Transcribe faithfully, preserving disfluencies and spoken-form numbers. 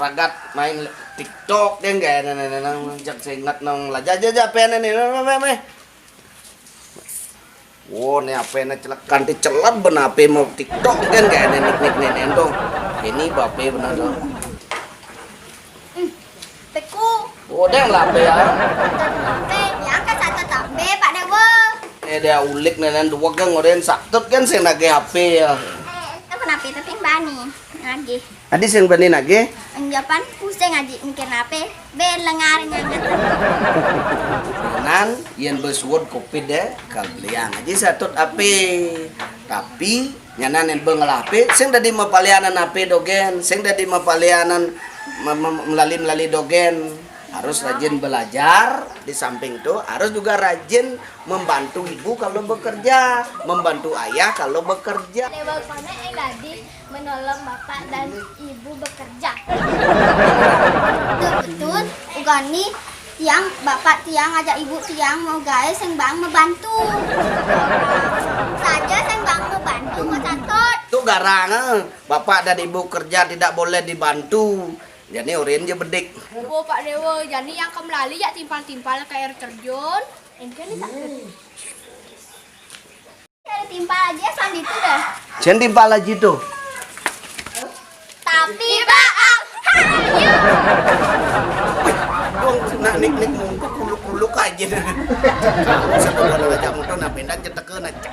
Ragat main TikTok deh, nggak enak, enak, enak, jak seingat nong lah. Jaja, jaja, apa enak nih? Meh, meh, meh. Wo, nih apa enak celek, kanti celek ben apa mau TikTok kan, nggak enak, nik, nik, nik, nik, dong. Ini bape benar dong. Teku. Wo, deh lah apa ya? Tapi ya kan satu tapi Pak Dewo. Eh, dia ulik nenen dua kan ngoden saktut kan sing nagih H P ya. Eh, itu kenapa itu ping bani? Nagih. Adi sing bani nagih? Enjapan pusing aja mikir apa? Ben lengar nyangat. Nan, yen besuwud covid deh, kalian aja satut ape. Tapi nyanan yen bengelape, sing dadi mapalianan ape dogen, sing dadi mapalianan me- me- melali-melali dogen. Harus rajin belajar, di samping itu harus juga rajin membantu ibu kalau bekerja, membantu ayah kalau bekerja. Dewa kono yang tadi menolong bapak dan ibu bekerja. Betul, betul. Ugani tiang bapak tiang aja ibu tiang mau gawe sing bang membantu. Saja sing bang membantu mau catot. Itu garang, eh. Bapak dan ibu kerja tidak boleh dibantu. Jadi orin je bedik. Oh Pak Dewa, jadi yang kemelali ya timpal-timpal ke air terjun. Ini kan ini sakit. Cari timpal aja sambil itu dah. Jen timpal aja tuh. Tapi bang, hayu. Dong, nak nik nik mungkuk kuluk kuluk aja. Satu dua aja mutu nak pindah cetekeun aja.